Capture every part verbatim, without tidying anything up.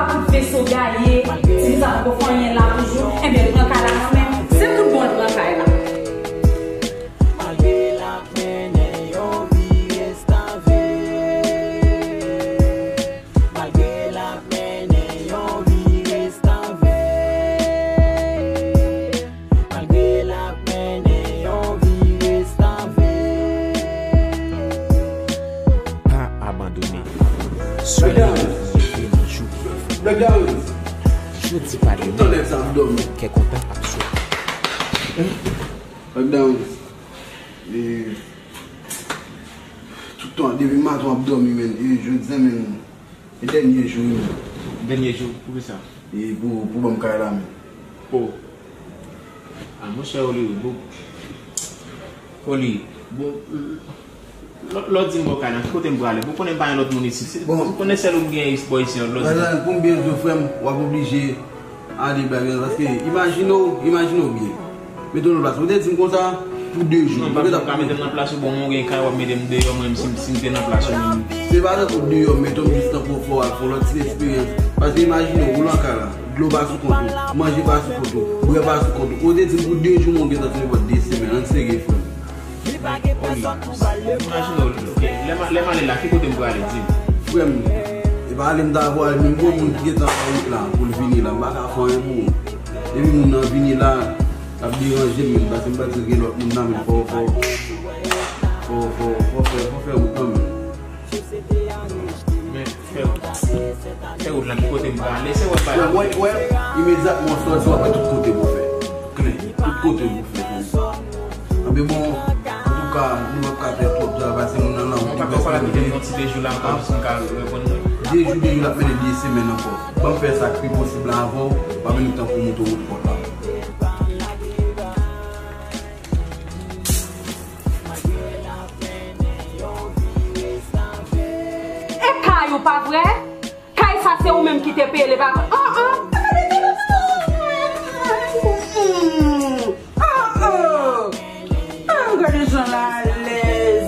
Tout veso gaye, ti sa poko fè anyen la toujou. Ebyen, l pran kay la kanmenm. Se tout bon, l pran kay la. Malgre l ap mennen yon vi restave. Malgre l ap mennen yon vi restave. Malgre l ap mennen yon vi restave. Pa abandone. Solèy leve nan jou ki fè. Jodi pa demen, kè kontan ap sot. Black Downs. E, tout tan, depi maten w ap dòmi, men. E, jodi a, men, e dènye jou, men. Dènye jou, poukisa? E pou, pou ban m kay la, men. Po. A, monchè, Oli, bon. Oli, bon, lè, lè w di m bò kay la, ki kote m prale? Bon, konnen m pa gen lòt moun isit. Se, bon, ou konnen sèl ou m gen bò isit, lè w di. Pou m byen di w, frè m, w ap oblije ale, black, paske imajine w, imajine w byen. Mete w nan plas ou. Ou te di m konsa pou de jou. Non, pa bezwen ka mete m nan plas ou, bon, mwen gen kay, w ap mete m deyò, mwen menm si, si m te nan plas ou menm. Se pa tankou deyò, mete w jis tankou fò w al fè yon lòt ti eksperyans. Paske imajine w, ou nan kay la, dlo pa sou kont ou, manje pa sou kont ou, bwè pa sou kont ou. Ou te di m pou de jou, mwen gentan fè nenpòt de semèn, ann serye, frè m. Imajine w, ok, lè m, lè m ale la, ki kote m prale, di m? Frè m, e pa ale m ta pral, menm gon moun ki gentan nan wout la, pou l vini la, m pa ka fè anyen pou ou. Epi moun nan vini la, l ap deranje m menm, paske m pa di l gen lòt moun nan, men fò, fò, fò, fò, fò fè, fò fè wout nan menm. Men, fè wout. Fè wout lan, ki kote m prale, se wè m prale. Wè, wè, imedyatman w sòti, w ap wè tout kote pou fè. Klè, tout kote pou fè. Anben bon, antouka, nou p ap ka fè twòp travay, paske moun nan nan wout li prèske rive. Ou pa ka kite m yon ti de jou la ankò, jis m ka reponn mwen. De jou, de jou, l ap mennen de semèn ankò. Ban m fè sa k pi posib la avè w, pa vin tankou moto wout pòt la. E kay ou, pa vre? Kay sa se ou menm ki te peye l, e pa vre? An, an. An, an. An, gade jan l alèz.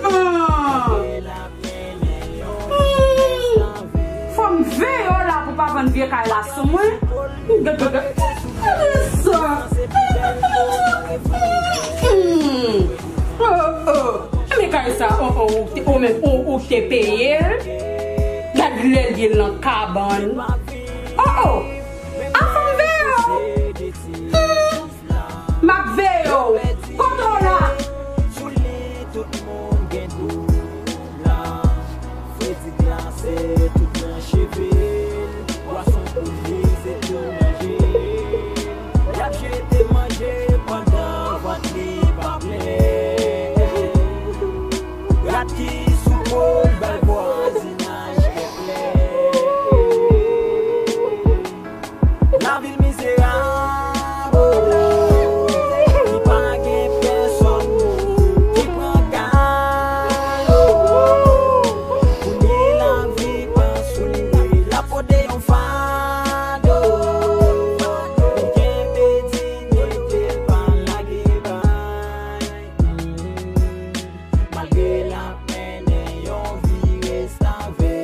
An, an. Hmm. Fò m veye w la pou pa vann vye kay la sou mwen. Gade, gade, gade sa. Hmm. Oh, oh. Men kay sa, oh, oh, ou te, ou menm, ou, ou te peye l. Gad lè l ye nan kabann. Oh, oh. A fò m veye w. Hmm. M ap veye w. Kote w la? Sou li tout moun gen doulè. Fredi glase tout nan cheve l. Pwason pou li se tou manje. Y ap jete manje pandan vant li pa plen. Rat ki sou po l bay vwazinaj kè plen. Lavil mizerab, ki pa gen pèsòn ki pran kado. Pou li lavi pa souri, l ap pote yon fado. Pou kenbe dinyete, pa lage bay. Malgre l ap mennen yon vi restave.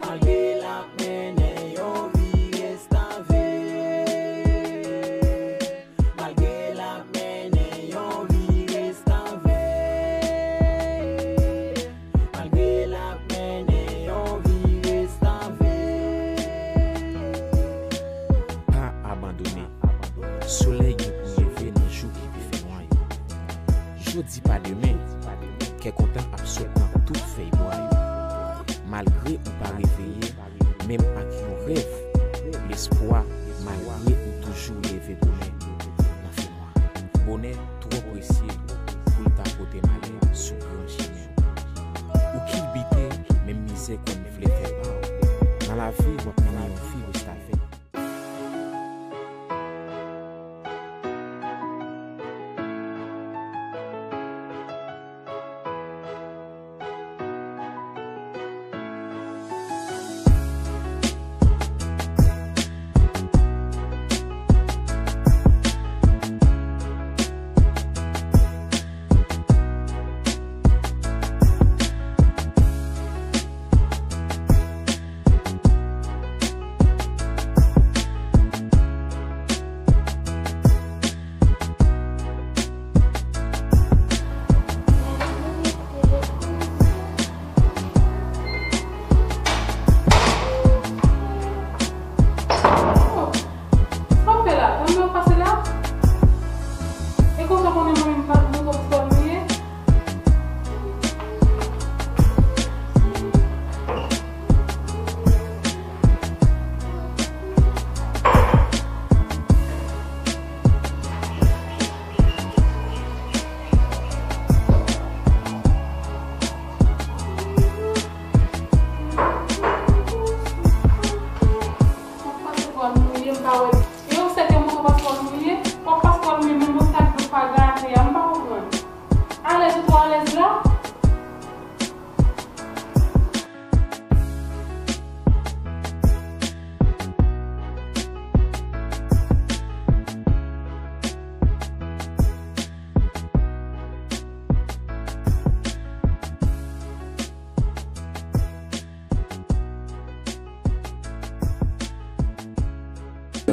Malgre l ap mennen yon vi restave. Malgre l ap mennen yon vi restave. Malgre l ap mennen yon vi restave. Pa abandone. Solèy gen pou leve nan jou ki pi fè nwa yo. Jodi pa demen, kè kontan ap sot nan tout fèy bwa yo. Malgre ou pa reveye, menm ak yon rèv, lespwa, malgre ou toujou leve bonè nan fènwa. Bonè twò presye pou l ta pote malè sou gran chemen w. Ou kilbite, menm mizè konn vle fè pa w. Nan lavi, w ap mennen yon vi restavèk.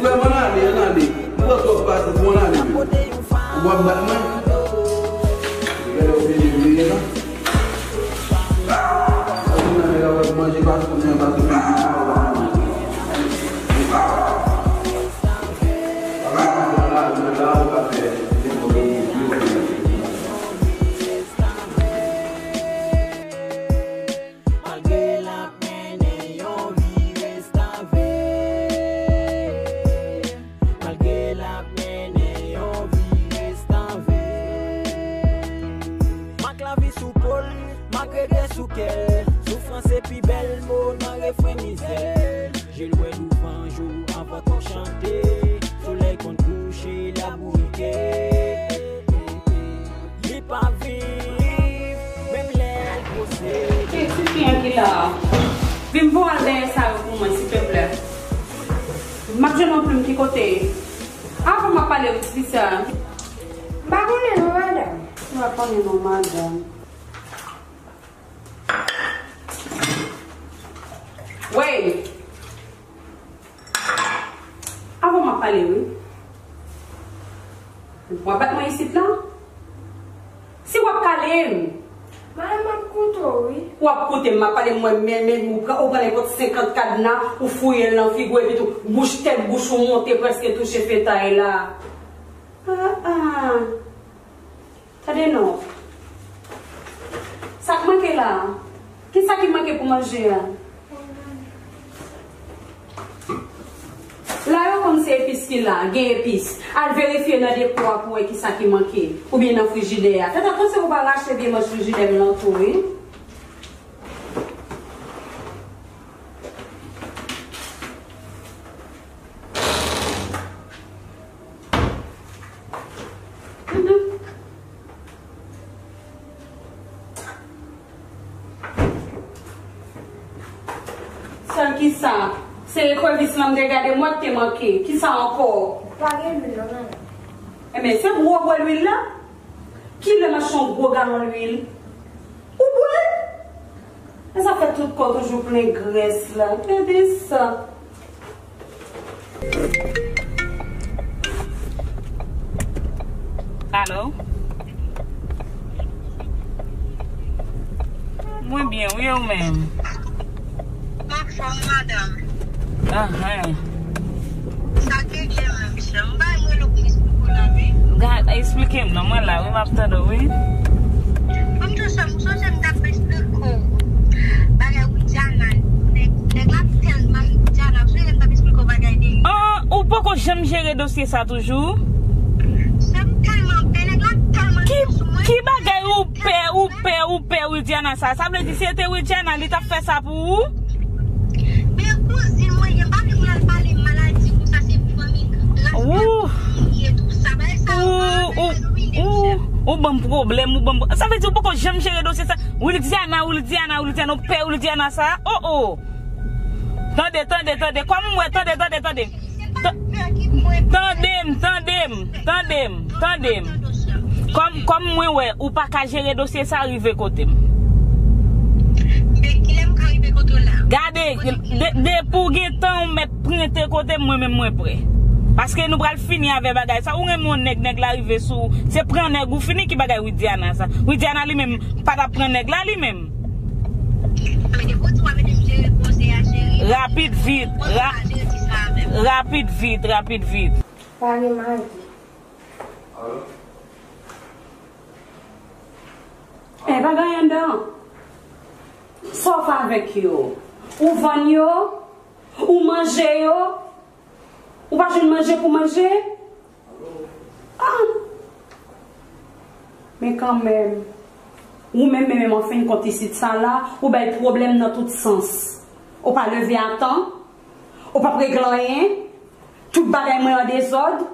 Frè m, ann ale, ann ale. M pran twòp pase pou ann ale menm. Ou ap bat mwen? Gade w vini vini la. Sa vin nan nèg la wè manje pa sou men, pa sou men. Malgre l ap mennen yon vi restavèk. Malgre l ap mennen yon vi restavèk. Mak lavi sou po l, mak regrè sou kè l. Soufrans se pi bèl mo nan refren mizè l. Je l wè douvan jou anvan tou chante. Solèy konn kouche, l ap bourike. Li pa viv, menm lè l posede. Ki ti fi an ki la a? Vin voye al dèyè sa yo pou mwen, silteplè. M ap jwenn yon plim ki kote? Avan m ap pale, wi, ti fi sa. M pa konnen non, madanm. M pa konnen non, madanm. Wey! Avan m ap pale, wi. W ap bat mwen isit la? Si w ap kale m. Madanm, m ap koute w, wi. W ap koute m, m ap pale, mwen, men, men, ou pran, ou pran nenpòt senkant kadna, ou fouye l nan figi w, epi tou, bouch, tèt bouch ou monte, prèske touche fetay la. Ah, ah. Tande non. Sa k manke la a? Kisa ki manke pou manje a? La yo konn se epis ki la, gen epis. Al verifye nan depo a pou wè kisa ki manke. Oubyen nan frijidè a. Fè atansyon pou w pa rache vye manch frijidè m nan tou, wi. Sèl kisa? Se ekrevis lan m te gade mwen k te manke. Kisa ankò? Pa gen lwil non, madanm. Enben, se pou w bwè lwil la. Kilè m achte yon gwo galon lwil? Ou bwè l? E sa fè tout kò w toujou plen grès la. Gade sa. Alo? Mwen byen, wi, e ou menm? M anfòm, madanm. Ahan. Sa k gen menm, mesye? M bay mwen lòk misye pou la, wi. Gad, eksplike m non, mwen la, wi, m ap tande w, wi. Ban m di w sa, m sonje m t ap eksplike w bagay Widiana, nèg, nèg la tèlman Widiana, m sonje m t ap eksplike w bagay de li. Ah, ou poko janm jere dosye sa toujou? Sa m tèlman pè, nèg la tèlman Ki, sou mwen. Ki bagay ou pè, ou pè, ou pè Widiana sa? Sa vle di si se te Widiana, li t ap fè sa pou ou? Men kouzin mwen ye, m pa vle moun al pale maladi konsa, se fanmi, ras Ou, li ye, tou sa, bagay sa yo ou, ou, ou ban m pwoblèm, ou ban m, sa vle di ou poko janm jere dosye sa. Wildiana, Wildiana, Wildiana, ou pè Wildiana sa? Oh, oh. Tande, tande, tande, kòm m wè, tande, tande, tande. Ta-, tande m, tande m, tande m, tande m. Kòm, kòm mwen wè, ou pa ka jere dosye sa, rive kote m. Men kilè m ka rive kote w la? Gade, de-, depi w gen tan, ou mèt prente kote m, mwen menm mwen prè. Paske nou pral fini avè bagay sa. Ou renmen yon nèg, nèg la rive sou ou. Se pran nèg ou fini, ki bagay Widiana sa? Widiana li menm pa t ap pran nèg la li menm. Men depi w di w ap ede m jere konsèy a, cheri. Rapid vit, ra-, rapid vit, rapid vit. Pa gen magi. E pa gen andan. Sa w fè avèk yo? Ou vann yo? Ou manje yo? Ou pa jwenn manje pou manje? Ah! Men kanmenm, ou menm, menm, menm, an fen kont, isit sa la, ou bay pwoblèm nan tout sans. Ou pa leve a tan, ou p ap regle anyen, tout bagay mwen an dezòd.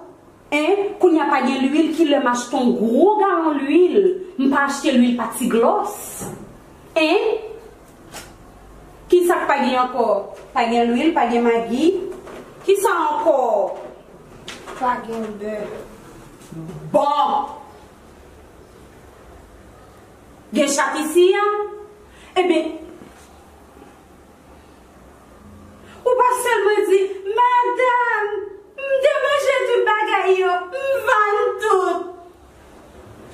En, kounye a pa gen lwil, kilè m achte yon gwo galon lwil, m pa achte lwil pa Ti Glòs? En? Kisa k pa gen ankò? Pa gen lwil, pa gen magi. Kisa ankò? Pa gen bè. Bon! Gen chat isi a? Ebyen, ou pa sèlman di, "Madanm, m te manje tout bagay yo, m vann tout."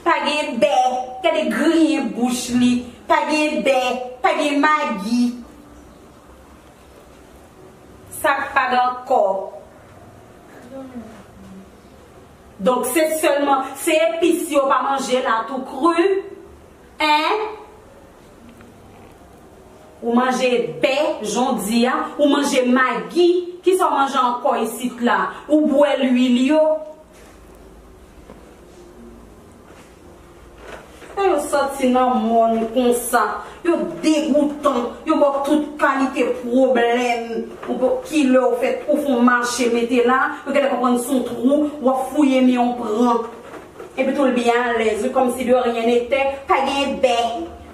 Pa gen bè, gade griyen bouch li, pa gen bè, pa gen magi. Sa k pa gen ankò? Donk, se sèlman, se epis yo pa manje la tou kri? En? Ou manje bè, jan w di a, ou manje magi, kisa w manje ankò isit la? Ou bwè lwil yo? Sa yo sòti nan mòn konsa, yo degoutan, yo ba w tout kalite pwoblèm. Ou pa, kilè w fè, ou fè yon mache mete la, yo genlè konprann se yon twou, w ap fouye men w pran. Epi tou l byen alèz, wi, kòmsi de rien n'était, pa gen bè,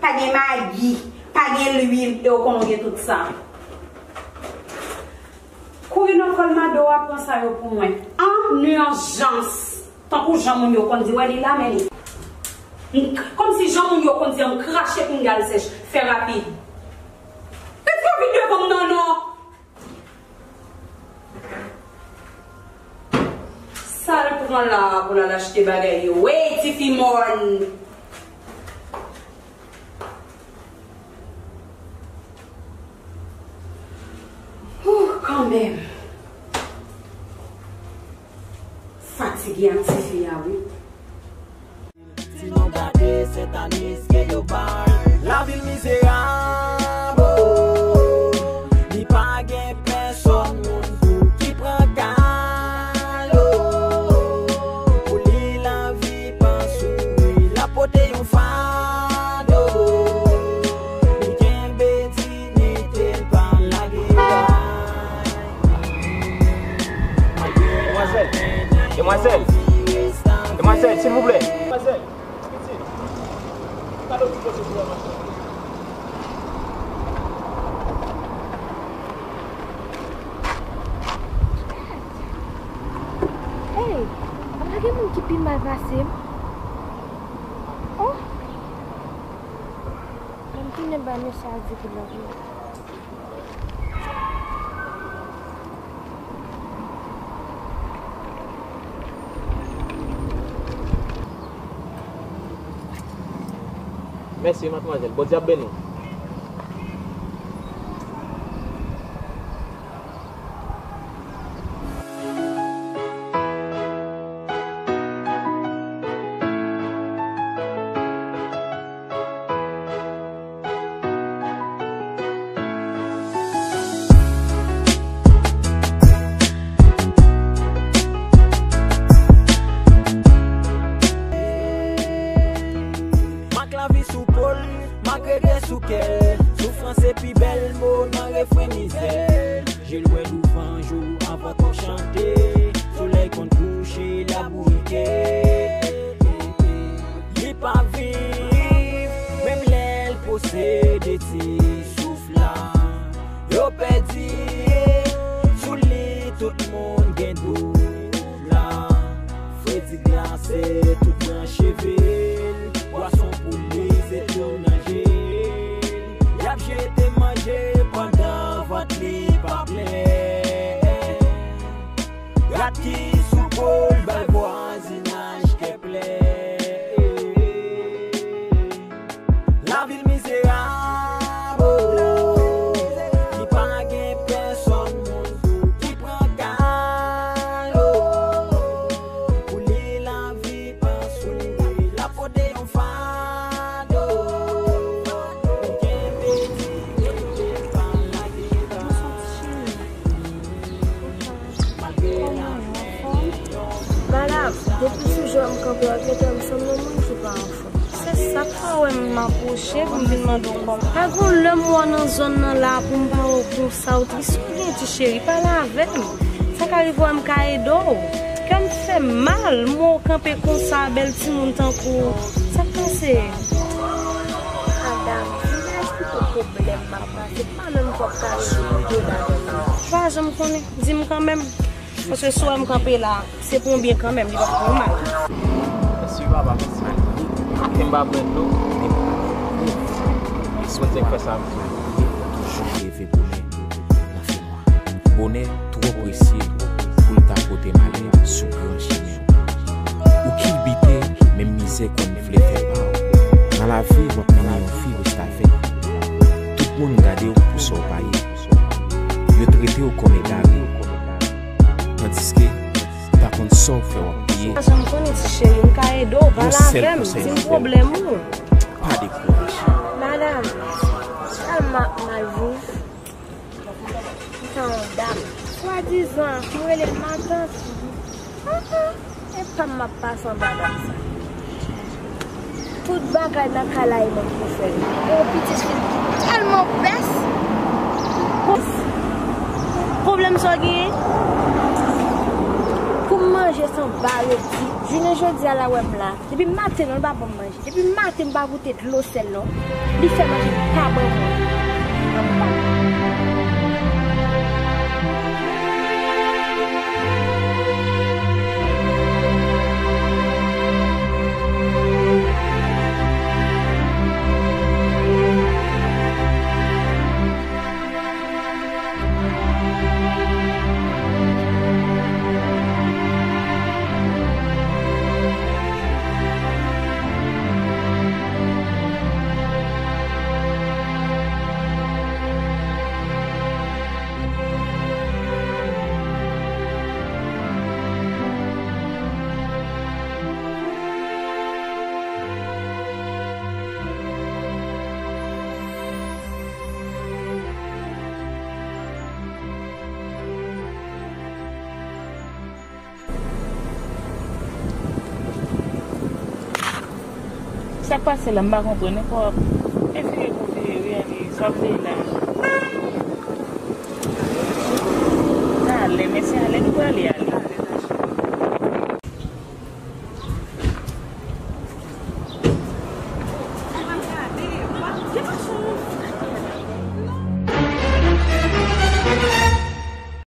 pa gen magi, pa gen lwil, e w konnen w gen tout sa. Kouri nan Colmado a, pran sa yo pou mwen. An ijans. Tankou jan moun yo konn di, wè li la, men li. M, kòmsi jan moun yo konn di, m krache pinga l sèch. Fè rapid. Èske w vin devan m nan non? Sa l pran la pou l al achte bagay yo? Wey, tifi mòn! Huh, kanmenm. Fatige ak tifi a, wi. Si nou gade sèt ane ke yo bay, lavi l mizerab, oh. Li pa gen pèsòn moun pou ki pran kal, oh. Pou li lavi pa souri, l ap pote yon fado. Li kenbe diyite l, pa lage l bay. Demwazèl, demwazèl, demwazèl, silvouplè. Demwazèl, pitit, gade w ki poze pou wè machin. Hey, pa gen moun ki pi mal pase m. Oh! Ban m tounen bay mesye a di good luck. Mèsi, madmwazèl. Bondye ap beni w. Mak lavi sou po l, mak regrè sou kè l. Soufrans se pi bèl mo nan refren mizè. Je l wè douvan jou anvan kòk chante. Solèy konn kouche, l ap bourike. Li pa viv, menm lè l posede ti souf la. Yo pèdi sou li, tout moun gen dout la. Fredi glase tout branch cheve l. Pwason pou li se tou nan je l. Y ap jete manje pandan vant li pa plen. Rat ki sou po l bay vwazinaj kè plen. Lavi l mizerab, oh. Li pa gen pèsòn moun ki pran kal, oh. Pou li lavi pa souri, l ap pote yon fado. Li kenbe di M kanpe w ap gade m sanble yon moun ki pa anfòm. Se sa k fè w wè m apwoche pou m vin mande w kòman. Pa gon lè m wè w nan zòn nan la pou m pa wè w konsa, w tris ou gen ti cheri, pale avè m. Sa ka rive w wè m ka ede w. Kè m fè mal, m wè w kanpe konsa, bèl timoun tankou w. Sa k pase? Madam, m ka eksplike w pwoblèm m ap pase, m pa menm kwè w ka rezoud avè m. Pa janm konnen, di m kanmenm. Paske si w wè m kanpe la, se pou yon byen kanmenm, li p ap pou yon mal. Mèsi papa, mèsi. Kenba brèd nou. Bondye k fè sa. Toujou reve bonè nan fènwa. Bonè twò presye pou l ta pote malè sou gran chemen w. Ou kilbite, menm mizè konn vle fè pa w. Nan lavi, w ap mennen yon vi restavèk. Tout moun gade w pou sa w pa ye. Yo trete w kòm egare. Tandiske, ou pa konn sa w fè w ap bliye. Sa m konnen ti cheri, m ka ede w, pale avè m, di m pwoblèm ou. Pa dekouraje. Madam, tèlman ap mal viv, m tan yon dam. Swadizan, m rele l matant. An, an. E pa m ap pase anba dam sa. Tout bagay nan kay la e mwen ki pou fè l. Yon pitit fi tèlman pès. Pwoblèm sa w genyen? Pou m manje se yon bare di. Jounen jodi a la w wè m la. Depi maten non, l pa ban m manje. Depi maten m pa goute dlo sèl non. Li fè manje m pa ban mwen. Sa k pase la, m pa konprann ankò. E vire pou vire, wi, ale, sa w vle la. Ale, men se ale nou prale, ale.